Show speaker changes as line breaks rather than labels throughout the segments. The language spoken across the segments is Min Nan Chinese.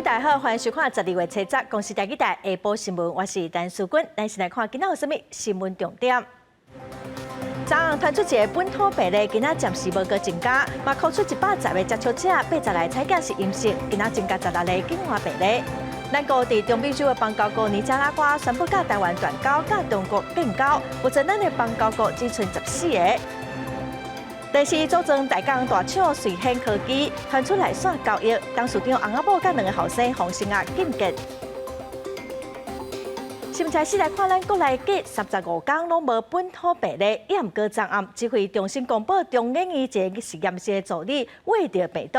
大家好，歡迎收看12月7日公視台語台下晡新聞，我是陳淑君。咱先來看今仔有啥物新聞重點。昨昏傳出一个本土病例，今仔暫時無閣增加，嘛扣出110个接觸者，80个採檢是陰性，今仔增加16个境外病例。咱國佇中美洲的邦交國尼加拉瓜宣布佮台灣斷交，佮中國建交，目前咱的邦交國只剩14个。電視組裝大港大廠瑞顯科技傳出內線交易，董事長翁仔某佮兩个後生予生壓禁見。新聞開始來看，咱國內隔35天攏無本土病例，抑毋過昨暗指揮中心公布中研院一个實驗室的助理穢著病毒。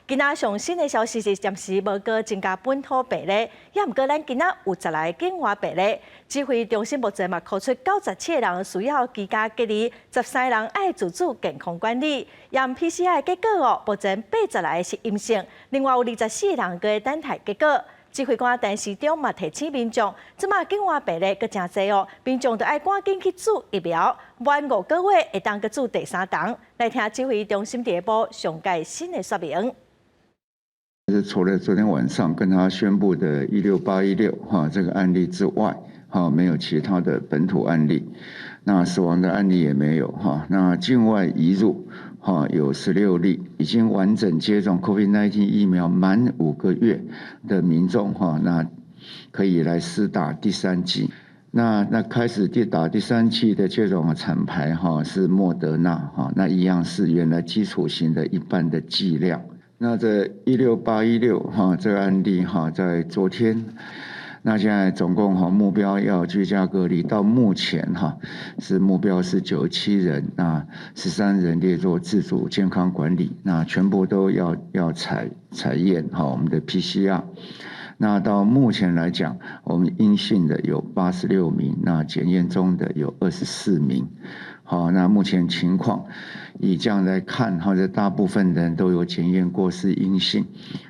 今仔上新的消息是暫時無閣增加本土病例，抑毋過咱今仔有10个境外病例。指揮中心目前嘛扣出97个人需要居家隔離，13人愛自主健康管理。驗 PCR 結果哦，目前80个是陰性，另外有24个人閣等待結果。指揮官陳時中嘛提醒民眾，這馬境外病例閣誠濟哦，民眾著愛趕緊去注疫苗，滿5個月會當閣注第三針。來聽指揮中心下晡上蓋新的說明。
是除了昨天晚上跟他宣布的16816哈這個案例之外，哈沒有其他的本土案例，那死亡的案例也沒有哈，那境外移入哈有16例，已經完整接種 COVID-19 疫苗滿5個月的民眾哈，那可以來施打第三劑。那開始打第三劑的這種廠牌哈是莫德納哈，那一樣是原來基礎型的一半的劑量。那這16816哈這個案例哈，在昨天，那現在總共哈目標要居家隔離，到目前哈是目標是97人，那13人列作自主健康管理，那全部都要採驗哈我們的 PCR。那到目前來講，我們陰性的有86名，那檢驗中的有24名。好，那目前情況以這樣來看，哈，這大部分人都有檢驗過是陰性，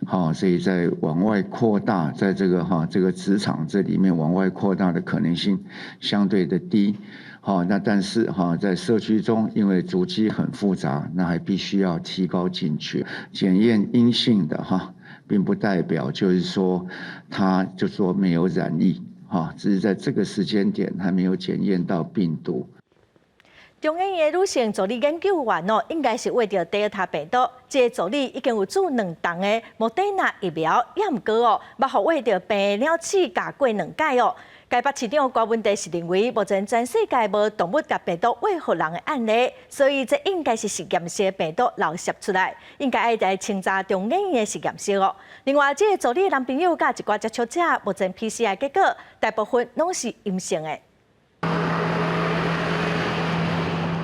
好，所以在往外擴大，在這個哈這個職場這裡面往外擴大的可能性相對的低，好，那但是哈在社區中，因為足跡很複雜，那還必須要提高警覺，檢驗陰性的哈，並不代表就是說他就說沒有染疫，哈，只是在這個時間點還沒有檢驗到病毒。
中研院的女性助理研究員哦，應該是穢著德爾塔病毒。這个助理已經有注兩針的莫德納疫苗，抑毋過哦，嘛予穢著病鳥鼠咬過兩擺哦。台北市長郭文帝是認為，目前全世界無動物共病毒餵予人的案例，所以這應該是實驗室的病毒漏洩出來，應該愛來清查中研院的實驗室哦。另外，這个助理的男朋友佮一寡接觸者，目前 PCR 結果大部分攏是陰性的。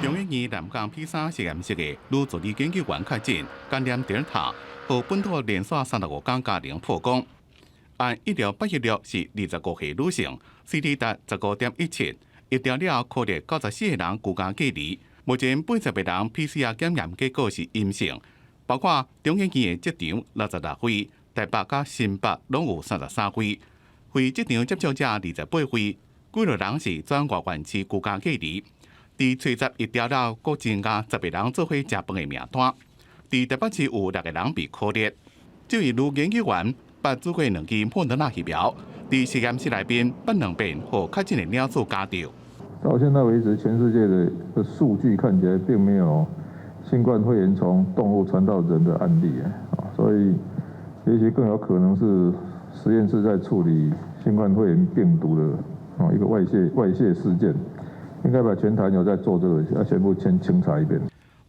中研院南港 P3實驗室的女助理研究員確診感染德爾塔，予本土連續35天加零破功。按16816是25歲女性，CT 值15.17，疫調了後確立94個人居家隔離。目前80個人 PCR 檢驗結果是陰性，包括中研院的職長66位，台北佮新北攏有33位，非職場接觸者28位，幾落人是轉外縣市居家隔離。佇初十疫調了，閣增加10個人做伙食飯的名單。佇台北市有六個人被確立。這位女研究員捌注過兩劑莫德納疫苗，佇實驗室內面捌兩遍予確診的鳥鼠咬著。
到現在為止，全世界的數據看起來並沒有新冠肺炎從動物傳到人的案例啊，所以也許更有可能是實驗室在處理新冠肺炎病毒的啊一個外洩事件。應該把全台有在做這個，要全部先清查一遍。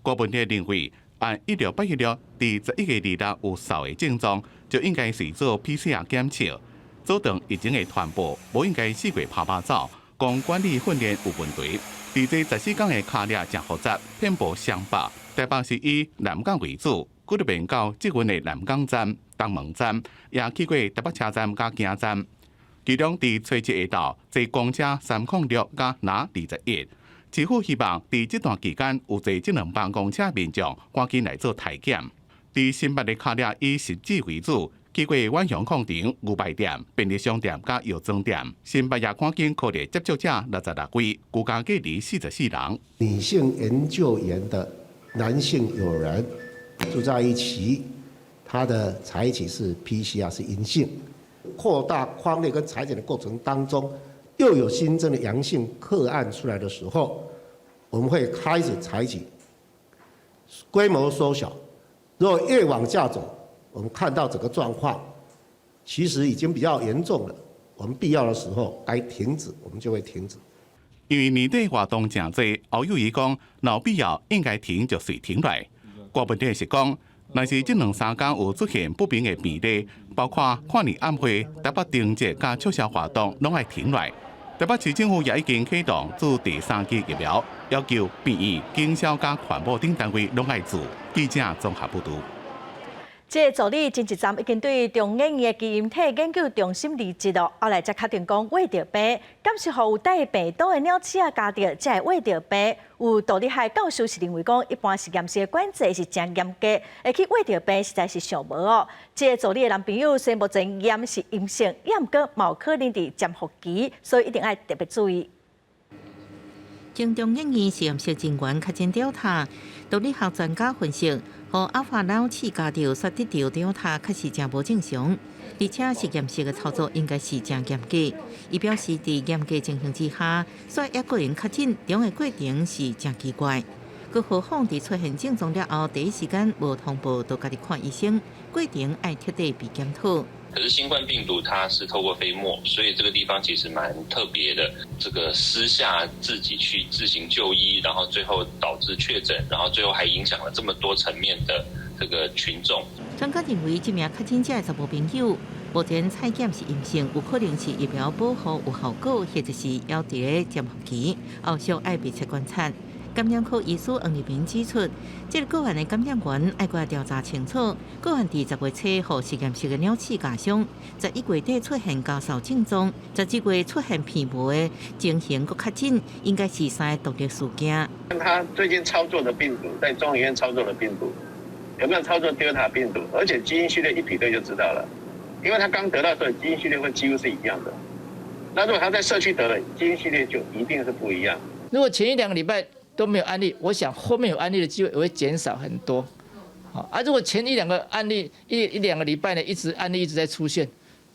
郭文帝認為，按16816佇11月26有掃的症狀，就應該是做 PCR 檢測，阻斷疫情的傳播，無應該四處趴趴走，講管理訓練有問題。佇這14天的卡列誠複雜，遍佈雙北，台北是以南港為主，幾落遍到捷運的南港站、東門站，也去過台北車站佮莖站。其中佇初一下晝坐公車306佮拿21，市府希望佇這段期間有坐這兩班公車民眾趕緊來做篩檢。佇新北的卡列以汐止為主，去過遠雄礦場、牛排店、便利商店佮藥妝店。新北也趕緊確立接觸者66位，居家隔離44人。
女性研究員的男性友人住在一起，他的採取是 PCR 是陰性，擴大匡列跟採檢的過程當中，又有新增的陽性個案出來的時候，我們會開始採取規模縮小。如果越往下走，我們看到整個狀況其實已經比較嚴重了，我們必要的時候該停止，我們就會停止。
因為年底活動誠濟，侯友宜講，若有必要應該停就隨停來。郭文的是講，若是這兩三工有出現不明的病例，包括跨年晚會、台北燈節佮促銷活動，攏愛停來。台北市政府也已經啟動注第三劑疫苗，要求病院、警消佮環保等單位攏愛注。記者綜合報導。
這個助理前一站已經對中研院的基因體研究中心離職囉，後來才確定講穢著病，敢是予有帶病毒的鳥鼠仔咬著才會穢著病。有毒理學教授是認為講，一般實驗室的管制是誠嚴格，會去穢著病實在是想無哦。這個助理的男朋友雖然目前驗是陰性，毋過嘛有可能佇潛伏期，所以一定愛特別注意。
前中研院實驗室人員確診 Delta，毒理學專家分析，予阿法老鼠咬著，煞得著 Delta 確實誠無正常，而且實驗室的操作應該是誠嚴格。伊表示，佇嚴格情形之下，煞猶閣會確診，中的過程是誠奇怪。閣何況佇出現症狀了後，第一時間無通報就家己看醫生，過程愛徹底被檢討。
可是新冠病毒它是透過飛沫，所以這個地方其實蠻特別的。這個私下自己去自行就醫，然後最後導致確診，然後最後還影響了這麼多層面的這個群眾。
專家認為，這名確診者的查某朋友目前採檢是陰性，有可能是疫苗保護有效果，或者是猶佇咧潛伏期，後續愛密切觀察。感染科醫師黃立明指出，這個個案的感染源愛閣調查清楚。個案佇10月初予實驗室的鳥鼠咬傷，11月底出現咳嗽症狀，12月出現鼻毛的情形，閣確診，應該是三個獨立事件。
他最近操作的病毒，在中研院操作的病毒，有沒有操作 Delta 病毒？而且基因序列一比對就知道了，因為他剛得到的時候，基因序列會幾乎是一樣的。那如果他在社區得了，基因序列就一定是不一樣。
如果前一兩個禮拜都沒有案例，我想後面有案例的機會也會減少很多。好啊，如果前一兩個案例一兩個禮拜呢，一直案例一直在出現，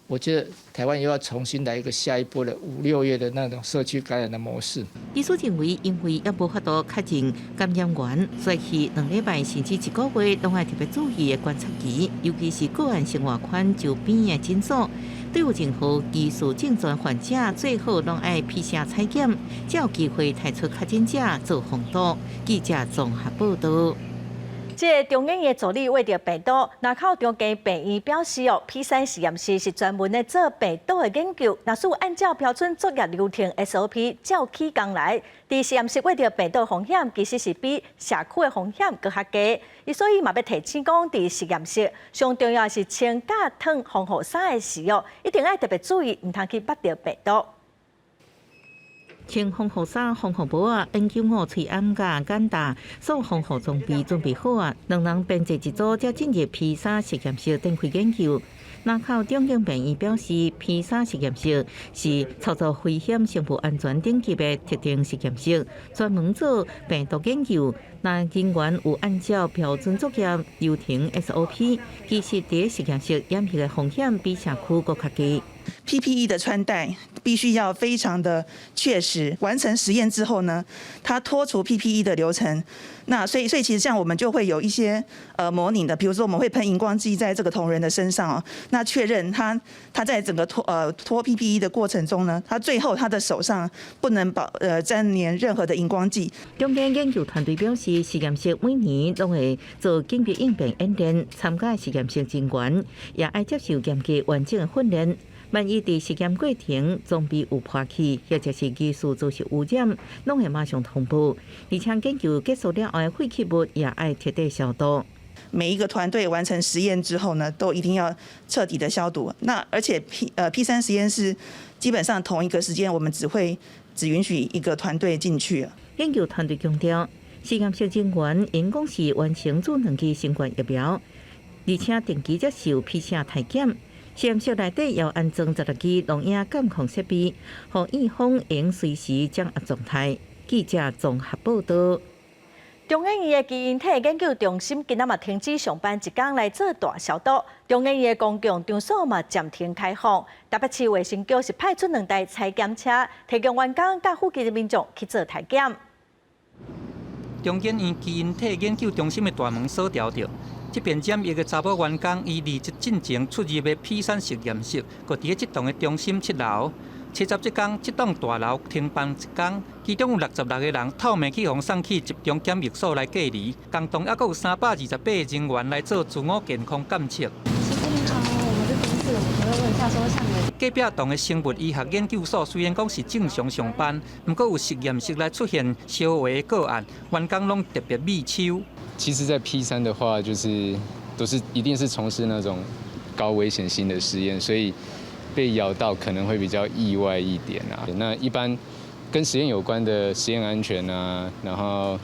我覺得台灣又要重新來一個下一波的五六月的那種社區感染的模式。
醫師認為，因為猶無法度確認感染源，所以2禮拜甚至一個月攏愛特別注意的觀察期，尤其是個案生活圈周邊的診所。對有任何疑似症狀患者，最好攏愛 PCR 採檢，才有機會提出確診者做防堵。記者綜合報導。
這個中研院的助理穢著病毒，林口長庚病院表示哦，P3實驗室是專門咧做病毒的研究，若是按照標準作業流程 SOP 照起工來，佇實驗室穢著病毒風險其實是比社區的風險閣較低。伊所以嘛欲提醒講，佇實驗室上重要是穿佮脫防護衫的時哦，一定愛特別注意，毋通去縛著病毒。
穿防護衫、防護帽仔、N95喙罨佮眼罩，所有防護裝備準備好啊！兩人編制一組，才進入 P3實驗室展開研究。林口長庚病院表示，P3實驗室是操作危險生物安全等級的特定實驗室，專門做病毒研究。若人員有按照標準作業流程 SOP，其實佇實驗室染疫的風險比社區閣較低。
PPE 的穿戴必須要非常的確實。完成實驗之後呢，他脫除 PPE 的流程，那所以其實像我們就會有一些模擬的，比如說我們會噴熒光劑在這個同仁的身上哦，那確認他在整個脫 PPE 的過程中呢，他最後他的手上不能沾黏任何的熒光劑。
中間研究團隊表示，實驗室每年攏會做緊急應變演練，參加實驗室人員也愛接受嚴格完整的訓練。萬一佇實驗過程裝備有破去，或者是技術造成污染，攏會馬上通報。而且研究結束了後的廢棄物也愛徹底消毒。
每一個團隊完成實驗之後呢，都一定要徹底的消毒。那而且 P3實驗室基本上同一個時間，我們只會只允許一個團隊進去。
研究團隊強調，實驗室人員應講是完成注兩劑新冠疫苗，而且定期接受 PCR 體檢。實驗室內底要安裝16支錄影監控設備，予院方會用隨時掌握狀態。記者綜合報導。
中研院的基因體研究中心今仔嘛停止上班一工來做大消毒，中研院的公共場所嘛暫停開放。台北市衛生局是派出兩台採檢車，提供員工佮附近的民眾去做採檢。
中研院基因體研究中心的大門鎖牢著，這邊檢疫的查某員工伊二日進前出入的 P3實驗室，閣佇咧這棟的中心七樓。七十這工，這棟大樓停班一工，其中有66個人透明去予送去集中檢疫所來隔離，共同猶閣有328人員來做自我健康監測。
先生你好，我們是公司，我們會問一下說，像你
隔壁棟的生物醫學研究所雖然講是正常上班，毋過有實驗室內出現相違的個案，員工攏特別密手。
其實，在 P3的話，就是都是一定是從事那種高危險性的實驗，所以被咬到可能會比較意外一點啊。那一般跟實驗有關的實驗安全啊，然後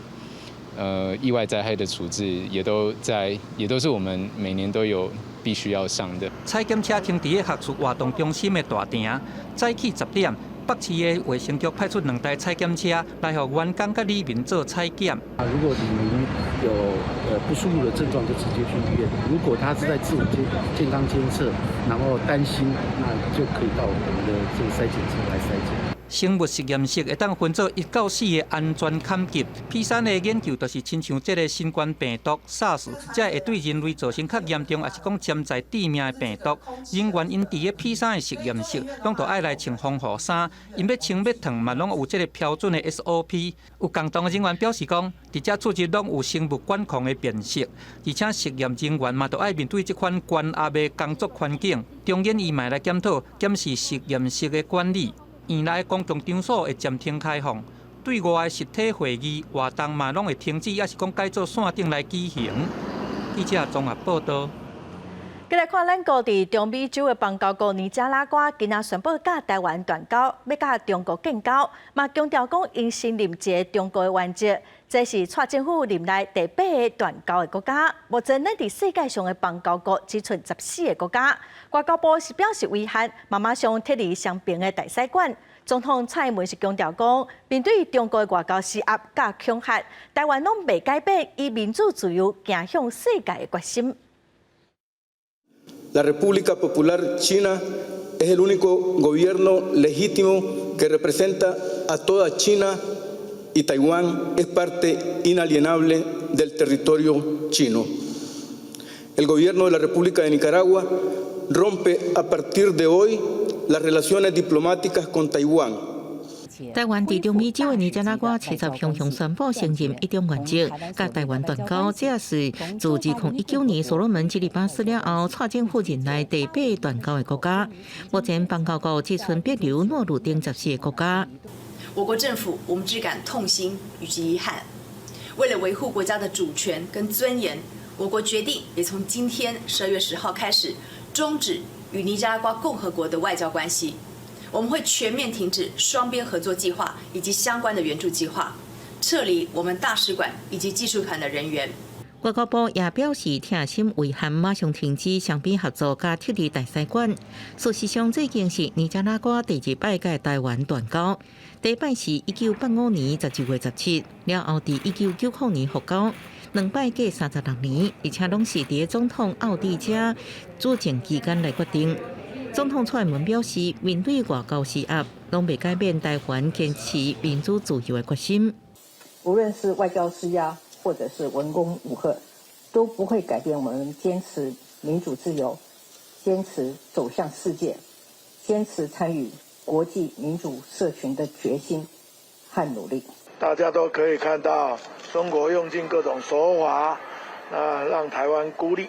意外災害的處置，也都在，也都是我們每年都有必須要上的。
採檢車停佇咧學術活動中心的大廳，早起10點，北市的衛生局派出兩台採檢車來予員工佮里民做採檢。
啊，如果里民有不舒服的症狀，就直接去醫院。如果他是在自我健康監測，然後擔心，那就可以到我們的這個篩檢車來篩檢。
生物實驗室會當分做1到4个安全崁級。P3的研究就是親像這个新冠病毒、SARS，這會對人類造成較嚴重，抑是講潛在致命的病毒。人員𪜶佇咧 P3的實驗室，攏著愛來穿防護衫，𪜶欲穿欲脫嘛，攏有這个標準的 SOP。有共同的人員表示講，佇遮出入攏有生物管控的辨識，而且實驗人員嘛，著愛面對這款高壓的工作環境。中研院嘛來檢討檢視實驗室的管理。院內公共場所會暫停開放，對外的實體會議活動嘛，攏會停止，抑是講改做線頂來舉行。記者綜合報道。
繼來看咱國佇中美洲的邦交國尼加拉瓜，今仔宣布佮台灣斷交，欲佮中國建交，嘛強調講𪜶承認一個中國的原則。這是蔡政府任內第八个斷交的國家。目前咱佇世界上的邦交國只賰14个國家。外交部是表示遺憾，嘛馬上撤離雙爿的大使館。總統蔡英文是強調講，面對中國的外交施壓佮恐嚇，台灣攏袂改變以民主自由行向世界的決心。
La República Popular China es el único gobierno legítimo que representa a toda China y Taiwán es parte inalienable del territorio chino. El gobierno de la República de Nicaragua rompe a partir de hoy las relaciones diplomáticas con Taiwán.
台灣佇中美洲的尼加拉瓜，七十雄雄宣布承認一中原則，佮台灣斷交，這是自2019年所羅門基里巴斯了後，蔡政府任內第八个斷交的國家。目前邦交國只賰帛琉、諾魯等14个國家。
我國政府，我們致感痛心以及遺憾。為了維護國家的主權跟尊嚴，我國決定也從今天12月10號開始，終止與尼加拉瓜共和國的外交關係。我們會全面停止雙邊合作計劃以及相關的援助計劃，撤離我們大使館以及技術團的人員。
外交部也表示痛心遺憾，馬上停止雙邊合作，佮撤離大使館。事實上，這已經是尼加拉瓜第二擺佮台灣斷交，第一擺是1985年11月17，了後佇1990年復交，兩擺隔36年，而且攏是佇總統奧蒂加主政期間來決定。總統蔡英文表示，面對外交施壓，攏袂改變台灣堅持民主自由的決心。
無論是外交施壓，或者是文攻武嚇，都不會改變我們堅持民主自由、堅持走向世界、堅持參與國際民主社群的決心和努力。
大家都可以看到，中國用盡各種手法，啊，讓台灣孤立。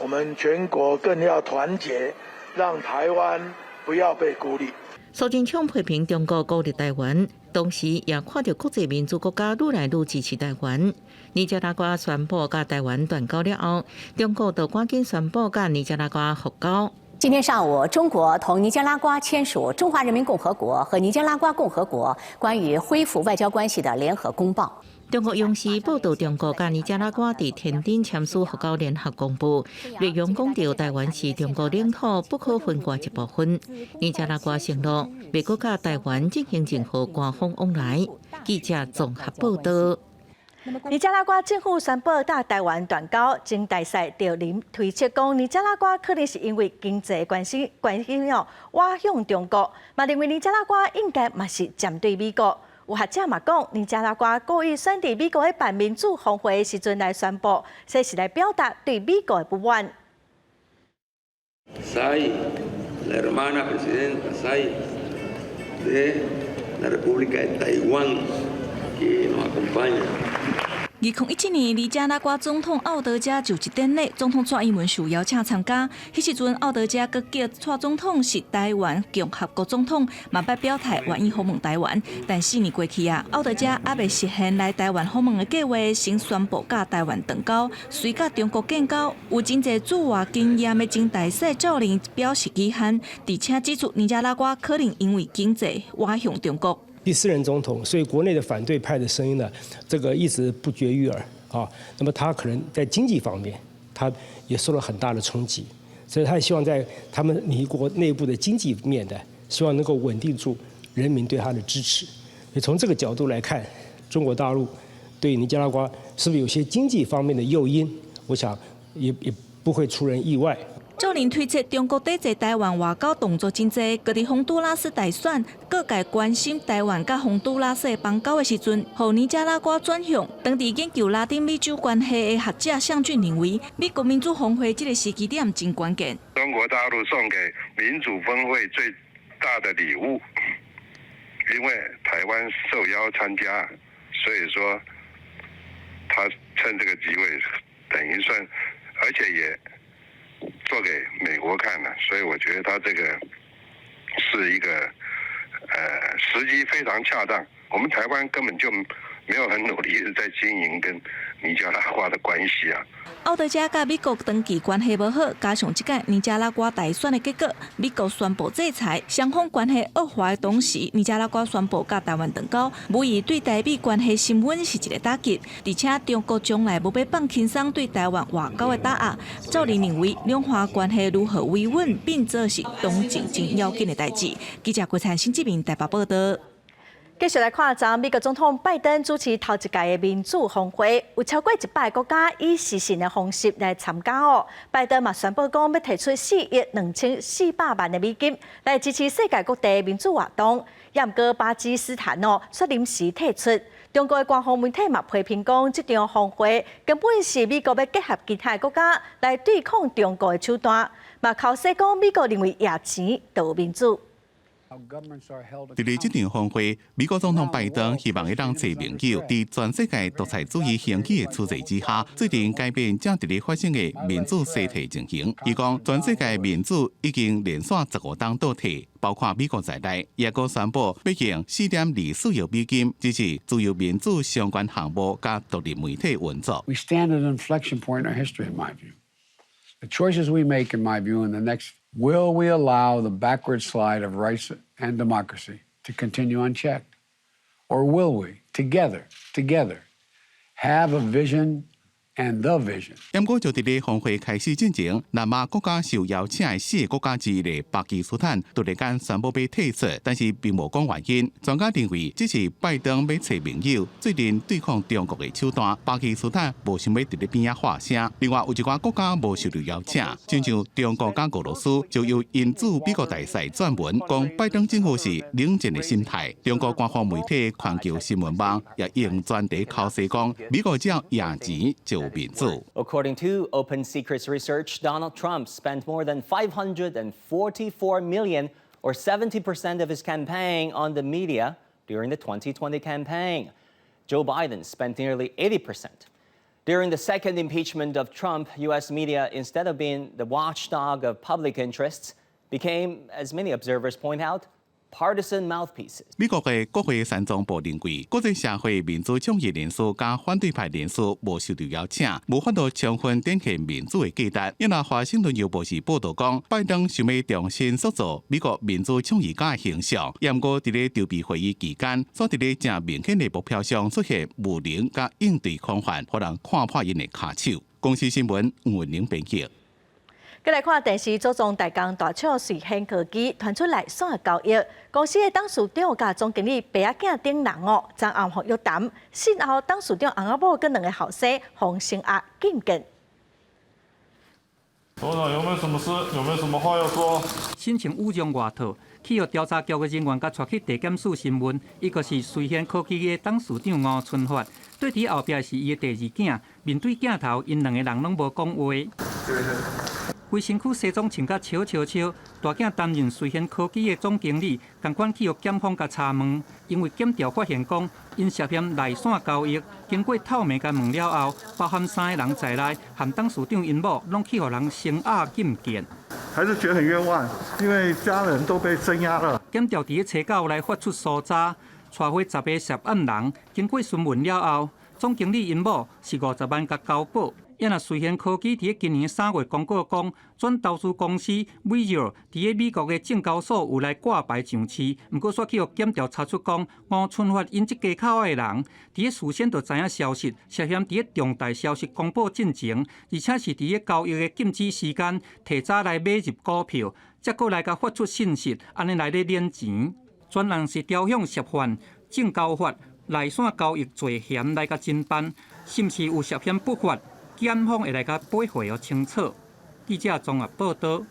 我們全國更要團結，讓台灣不要被孤立。
蘇貞昌批評中國孤立台灣，同時也看著國際民主國家愈來愈支持台灣。尼加拉瓜宣布佮台灣斷交了後，中國就趕緊宣布佮尼加拉瓜復交。
今天上午，中國同尼加拉瓜簽署《中華人民共和國和尼加拉瓜共和國關於恢復外交關係的聯合公報》。
中國央視報道，中國佮尼加拉瓜佇天頂簽署復交聯合公報，內容講著台灣是中國領土不可分割一部分。尼加拉瓜承諾袂閣佮台灣進行任何官方往來。記者綜合報道。
尼加拉瓜政府宣布佮台灣斷交，前大使趙林推測講，尼加拉瓜可能是因為經濟關係哦，倚向中國，嘛認為尼加拉瓜應該嘛是針對美國。有學者嘛講，尼加拉瓜故意選佇美國咧辦民主峰會的時陣來宣布，這是來表達對美國的不滿。
Tsai, la hermana presidenta Tsai de la República de Taiwán que nos acompaña.
2017年，尼加拉瓜總統奧德加就職典禮，總統蔡英文受邀請參加。彼時陣，奧德加閣叫蔡總統是台灣共和國總統，嘛捌表態願意訪問台灣。但4年過去啊，奧德加猶未實現來台灣訪問的計劃，先宣布佮台灣斷交，隨佮中國建交。有真濟駐外經驗的前大使趙林表示遺憾，而且指出尼加拉瓜可能因為經濟倚向中國。
第四任總統，所以國內的反對派的聲音呢，這個一直不絕於耳啊。那麼他可能在經濟方面，他也受了很大的衝擊，所以他也希望在他們尼國內部的經濟面的，希望能夠穩定住人民對他的支持。所以從這個角度來看，中國大陸對尼加拉瓜是不是有些經濟方面的誘因？我想也不會出人意外。
趙林推測，中國抵制台灣外交動作真濟，閣佇洪都拉斯大選，各界關心台灣佮洪都拉斯的邦交的時陣，予尼加拉瓜轉向。當地研究拉丁美洲關係的學者向俊認為，美國民主峰會這個時機點真關鍵。
中國大陸送給民主峰會最大的禮物，因為台灣受邀參加，所以說他趁這個機會，等於算，而且也做給美國看了，所以我覺得他這個是一個時機非常恰當。我們台灣根本就沒有很努力在經營跟尼加拉瓜的關係啊。
奧德加佮美國長期關係無好，加上這屆尼加拉瓜大選的結果，美國宣布制裁，雙方關係惡化的同時，尼加拉瓜宣布佮台灣斷交，無疑對台美關係升溫是一個打擊。而且中國將來無欲放輕鬆對台灣外交的打壓。趙林認為，兩岸關係如何維穩，變做是當前真要緊的代誌。記者郭燦新這邊台北報道。
繼續來看，昨美國總統拜登主持頭一屆的民主峰會，有超過100個國家以視訊的方式來參加哦。拜登嘛宣布講，欲提出4億2400萬的美金來支持世界各地民主活動。也毋過巴基斯坦哦，卻臨時退出。中國的官方媒體嘛批評講，這場峰會根本是美國欲結合其他國家來對抗中國的手段。嘛剾洗講，美國認為掖錢就有民主。
佇咧這場峰會，美國總統拜登希望會當揣盟友，佇全世界獨裁主義興起的趨勢之下，做陣改變正佇咧發生的民主衰退情形。伊講，全世界民主已經連續15冬倒退，包括美國在內，也閣宣布欲用4.24億美金支持自由民主相關項目佮獨立媒體運作。
We stand at an inflection point in our history, in my view. The choices we make, in my view, in the next, will we allow the backward slide of rights and democracy to continue unchecked? Or will we, together, together, have a vision and the vision?
毋過就佇咧峰會開始進前，南亞國家受邀請的四個國家之一的巴基斯坦突然間宣布欲退出，但是並無講原因。專家認為，這是拜登欲揣盟友，做陣對抗中國的手段。巴基斯坦無想欲佇咧邊仔發聲。另外，有一寡國家無受到邀請，親像中國佮俄羅斯，就由𪜶駐美國大使撰文，講拜登政府是冷戰的心態。中國官方媒體環球新聞網也用專題剾洗講，美國只要掖錢就有民主。
According to Open Secrets research, Donald Trump spent more than 544 million, or 70% of his campaign, on the media during the 2020 campaign. Joe Biden spent nearly 80%. During the second impeachment of Trump, U.S. media, instead of being the watchdog of public interests, became, as many observers point out, partisan mouthpieces.
美國的國會山莊部認為，國際社會民主倡議人士佮反對派人士無受到邀請，無法度充分展現民主的價值。因為華盛頓郵報是報道講，拜登想欲重新塑造美國民主倡議家的形象，毋過佇咧籌備會議期間，煞佇咧誠明顯的目標上出現無能佮應對空泛，予人看破𪜶的跤手。公視新聞吳文玲編輯。
閣來看電視組裝代工大廠瑞顯科技傳出內線交易，公司的董事長佮總經理爸仔囝等人哦，昨暗予約談，訊後董事長翁仔某佮兩个後生予聲押禁見。
董事長有沒有什麼事？有沒有什麼話要說？
身穿武裝外套，去予調查局的人員共帶去地檢署審問。伊就是瑞顯科技的董事長吳春發，對佇後壁是伊的第二囝，面對鏡頭，𪜶兩個人攏無講話。規身軀西裝穿甲笑笑笑，大囝擔任瑞顯科技的總經理，仝款去予檢方共查問，因為檢調發現講，𪜶涉嫌內線交易，經過透明共問了後，包含三个人在內，含董事長𪜶某，攏去予人聲押禁見。
還是覺得很冤枉，因為家人都被聲押了。
檢調佇咧初九來發出搜查，帶回10个涉案人，經過詢問了後，總經理𪜶某是50萬共交保。也若瑞顯科技佇咧今年3月公告講，轉投資公司微弱佇咧美國的證交所有來掛牌上市，毋過煞去予檢調查出講，吳春發𪜶這家口的人，佇咧事先就知影消息，涉嫌佇咧重大消息公布進前，而且是佇咧交易的禁止時間提早來買入股票，才閣來共發出訊息，按呢來咧斂錢。專案是朝向涉犯證交法內線交易罪嫌來共偵辦，是毋是有涉嫌不法？檢方會來共背回清楚。記者綜合報道。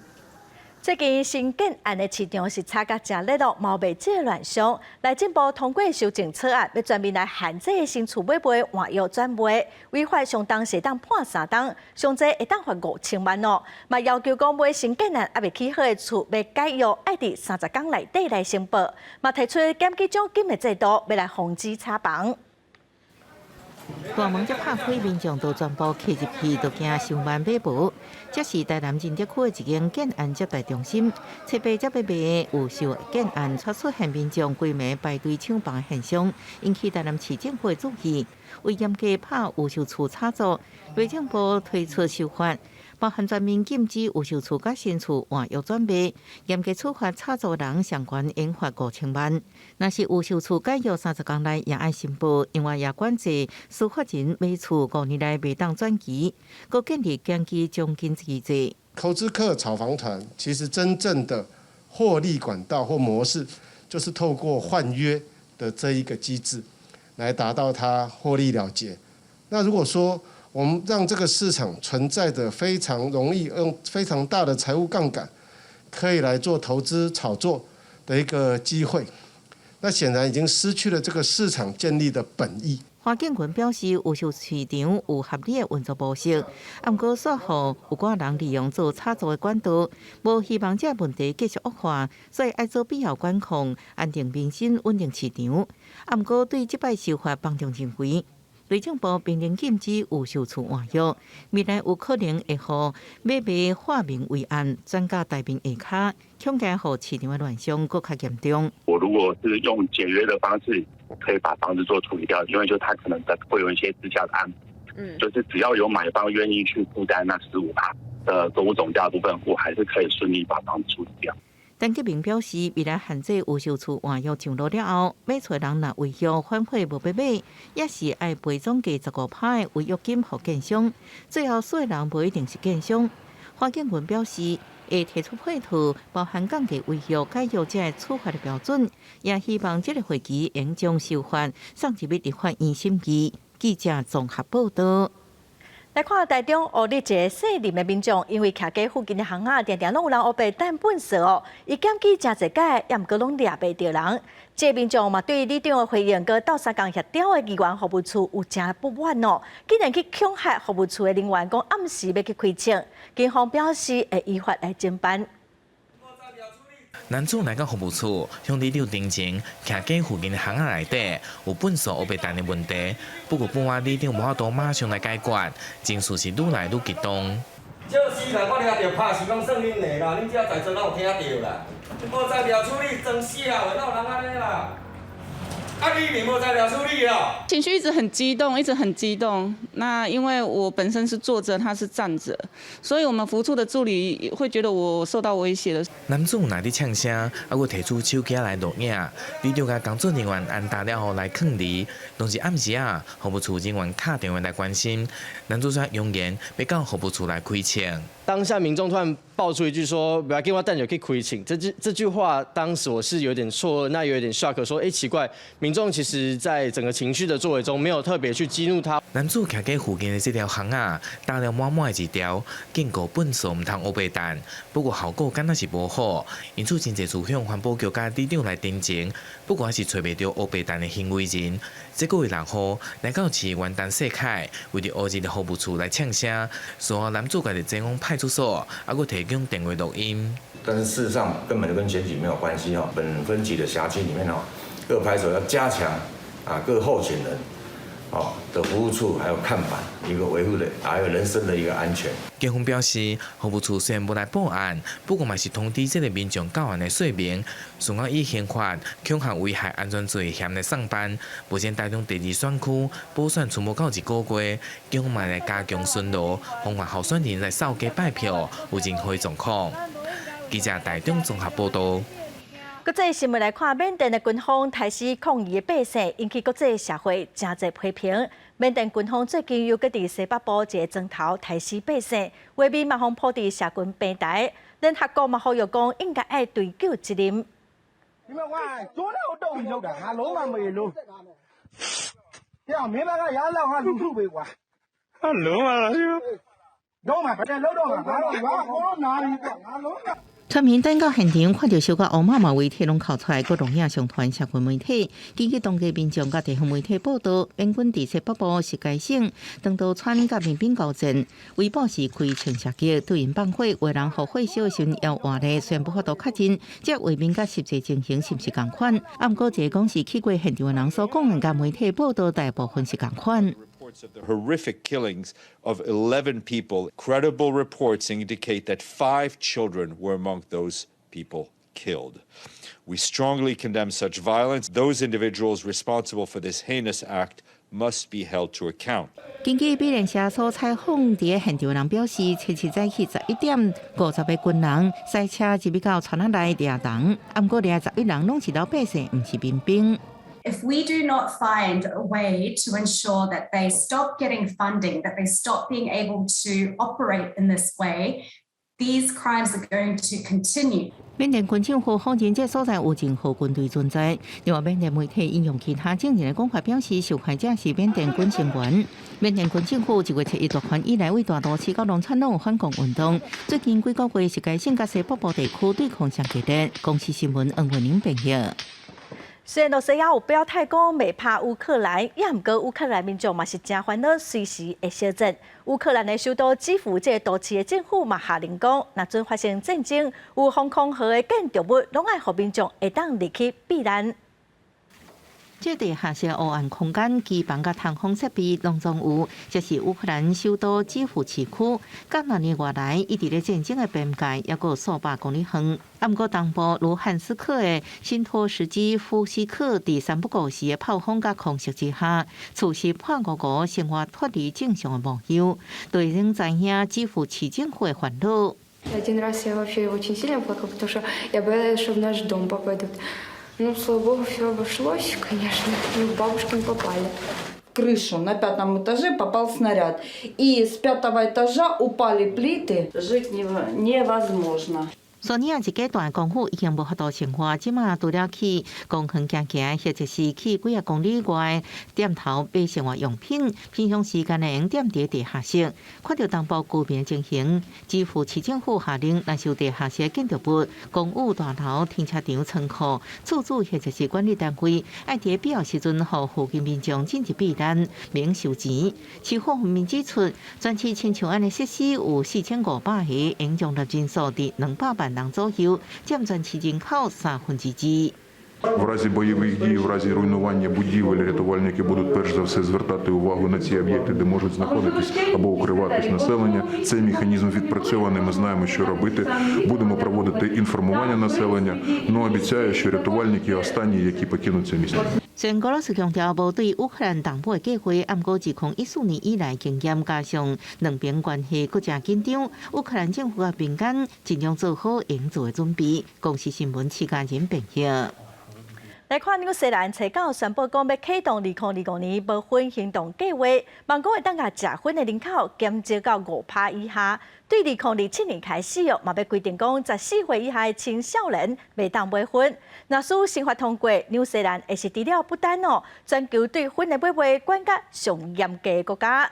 最近新建案的市場是炒甲誠熱鬧，嘛袂少亂象。內政部通過修正草案，欲全面來限制新厝買賣換約轉賣，違法相當時會當判3冬，上濟會當罰5000萬哦。嘛要求講買新建案猶未起好的厝，欲解約愛佇30工內底來申報。嘛提出檢舉獎金的制度，欲來防止炒房。
大門才拍開，民眾都全部挤入去，都驚傷慢買無。這是台南仁德區的一間建案接待中心，七八才欲賣的預售建案，卻出現民眾規暝排隊搶房的現象，引起台南市政府的注意。為嚴格拍預售厝炒作，內政部推出修法，包含全面禁止預售厝佮新厝換約轉賣，嚴格處罰炒作人，上懸應罰5000萬。若是預售厝解約30工內也愛申報，另外也管制司法人買厝5年內袂當轉移，閣建立檢舉獎金機制。
投資客炒房團其實真正的獲利管道或模式，就是透過換約的這一個機制，來達到他獲利了結。那如果說我們讓這個市場存在着非常容易用非常大的財務槓桿，可以來做投資炒作的一個機會，那顯然已經失去了這個市場建立的本意。
華建群表示，預售市場有合理的運作模式，毋過煞予有寡人利用做炒作的管道，無希望這個問題繼續惡化，所以愛做必要管控，安定民心，穩定市場。毋過對這擺修法幫中認為，內政部明令禁止預售厝換約，未來有可能會予買賣化名為案，轉嫁台面下跤，恐驚予市場的亂象閣較嚴重。
我如果是用簡約的方式，可以把房子做處理掉，因為就他可能會有一些私下的安排，就是只要有買方願意去負擔那15趴的公屋總價部分，我還是可以順利把房子處理掉。
陳吉明表示，未來限制預售厝換約上路了後，買厝人若違約反悔無欲買，也是愛賠總價15趴的違約金予建商。最後輸的人無一定是建商。華建文表示，會提出配套，包含降低違約解約這个處罰的標準，也希望這個會期會將修法送入去立法院審議。記者綜合報道。
來看台中烏日一个姓林的民眾，因為徛街附近的巷仔，定定攏有人烏白擲糞埽哦。伊檢舉誠濟擺，也毋過攏掠袂著人。這个民眾嘛對里長的回應，閣鬥相共協調的議員服務處有誠不滿哦，竟然去恐嚇服務處的人員，講暗時欲去開槍。警方表示會依法來偵辦。
男子來到服務處，向里長陳情，徛街附近的巷仔內底有糞埽烏白擲的問題，不過不滿里長無法度馬上來解決，情緒是愈來愈激動。
少時啦，我聽著拍是攏算恁的啦，恁遮在座攏有聽著啦。無才調處理裝痟的，哪有人按呢啦？啊，你無材料處理哦。
情緒一直很激動，一直很激動。那因為我本身是坐着，他是站着，所以我們服務處的助理會覺得我受到威脅了。
男子若佇嗆聲，猶閣提出手機來錄影，里長佮工作人員安達了後來勸離。當時暗時啊，服務處人員敲電話來關心，男子煞揚言欲到服務處來開槍。
當下民眾突然爆出一句說：“不要緊，我等下去開槍。”這句話當時我是有點錯愕，那有點 shock，說：“哎，奇怪，民眾其實在整個情緒的作為中，沒有特別去激怒他。”
男子徛佇附近的這條巷仔，擔了滿滿的一條，警告糞埽毋通烏白擲。不過效果敢若是無好，因此真濟次向環保局佮里長來陳情，不過還是揣袂著烏白擲的行為人。這個月6號來到市議員陳世凱，為著烏日的服務處來嗆聲，事後男子家己前往派出所，猶閣提供電話錄音。
但是事實上根本就跟選舉沒有關係哦。本分局的轄區裡面哦，各派出所要加強啊各候選人哦的服務處，還有看板一個維護的，還有人身的一個安全。
警方表示，服務處雖然無來報案，不過嘛是通知這个民眾到案的說明，事後以刑法恐嚇危害安全罪嫌來送辦。目前台中第二選區補選賰無夠一個月，警方嘛來加強巡邏，防範候選人來掃街拜票有任何狀況。記者台中綜合報道。
國際新聞來看，緬甸的軍方刣死抗議的百姓，引起國際社會誠濟批評。緬甸軍方最近又閣佇西北部一个莊頭刣死百姓，畫面嘛予鋪佇社群平台。聯合國嘛呼籲講，應該愛追究責任。
你們看，左頭都有的，還攏嘛沒攏。呀，沒辦法，也老哈路路沒關。
啊，攏嘛，
攏嘛，反正攏攏嘛，我哪裡個，攏嘛。
村民等到現場，看著燒甲烏麻麻，遺體攏哭出來，閣錄影上傳社群媒體。根據當地民眾佮地方媒體報道，緬軍佇西北部實該省當道村佮民兵交戰，圍捕時開槍射擊，對𪜶放火，有人予火燒時猶活咧，雖然無法度確認這畫面佮實際情形是毋是仝款。啊，毋過這個講是去過現場的人所講的，佮媒體報道大部分是仝款。
Of the horrific killings of 11 people. Credible reports indicate that five children were among those people killed. We strongly condemn such violence. Those individuals responsible for this heinous act must be held to account.
根據美聯社所採訪佇現場的人表示，七日早起11點50個軍人駛車入去到村仔內掠人，啊，毋過掠11人攏是老百姓，毋是民兵。
If we do not find a way to ensure that they stop getting funding, that they stop being able to operate in this way, these crimes are going to continue.
緬甸軍政府否認這所在有任何軍隊存在。另外，緬甸媒體引用其他證人的講法表示，受害者是緬甸軍成員。緬甸軍政府1月7日奪權以來，對大都市佮農村攏有反共運動。最近幾個月是該省佮西北部地區對抗上激烈。公視新聞黃慧玲編譯。
雖然羅西亞有表態講袂拍烏克蘭，也毋過烏克蘭民眾嘛是誠煩惱，隨時會相戰。烏克蘭的首都基輔這個都市的政府嘛下令講，若準發生戰爭，有防空壕的建築物攏愛予民眾會當入去避難。
這地下室黑暗空間、機房佮通風設備攏總有，這是烏克蘭首都基輔市區。佮兩年外來，一佇咧戰爭的邊界，猶閣有數百公里遠。啊，毋過東部盧漢斯克的新托什基夫斯克，佇三不五時的炮轟佮空襲之下，厝是破五五，生活脫離正常的模樣，對人知影基輔市政府的煩惱。
Один раз я вообще очень сильно плакала, потому что я боялась, что в наш дом попадут. Ну, слава богу, все обошлось, конечно. Ну, к бабушке не попали.
В крышу на пятом этаже попал снаряд. И с пятого этажа упали плиты. Жить невозможно.
索尼亞一家大公府已經無法度生活，這馬除了去公園行行，或者是去幾仔公里外店頭買生活用品，平常時間會用踮佇地下室。看著東部居民情形，基輔市政府下令，若是有地下室建築物、公寓大樓、停車場、倉庫、厝主或者是管理單位，愛佇必要時陣，予附近民眾進入避難，免收錢。市府方面指出，全市親像按呢設施有4500個，應容納人數佇200萬人左右，佔全市人口二。
В разі бойових дій, в разі руйнування будівель, рятувальники будуть перш за все звертати увагу на ці об'єкти, де можуть знаходитись або укриватись населення. Цей механізм відпрацьований. Ми знаємо, що робити. Будемо проводити інформування населення. Ну обіцяю, що рятувальники останні, які покинуть це місце.
雖然俄羅斯強調無對烏克蘭動武的計劃，毋過2014年以來經驗，加上兩邊關係閣誠緊張，烏克蘭政府佮民間盡量做好應做的準備。公視新聞徐家仁編譯。
來看紐西蘭初九宣布講欲啟動2025年無薰行動計劃，望講會當共食薰的人口減少到5趴以下。對2027年開始哦，嘛欲規定講14歲以下的青少年袂當買薰。若使修法通過，紐西蘭會是除了不丹哦，全球對薰的買賣管甲上嚴格的國家。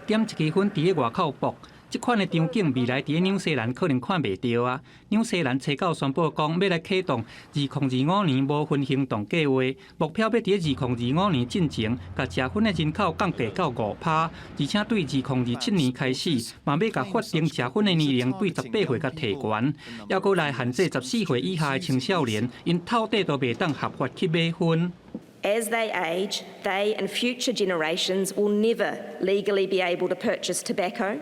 點一支薰佇咧外口爆。這款的場景未來佇咧紐西蘭可能看袂著啊！紐西蘭初九宣布講，欲來啟動2025年無薰行動計劃，目標欲佇咧2025年進前，共食薰的人口降低到5趴，而且對2027年開始，嘛欲共法定食薰的年齡對18歲共提懸，猶閣來限制14歲以下的青少年，𪜶透底都袂當合法去買薰。
As they age, they and future generations will never legally be able to purchase tobacco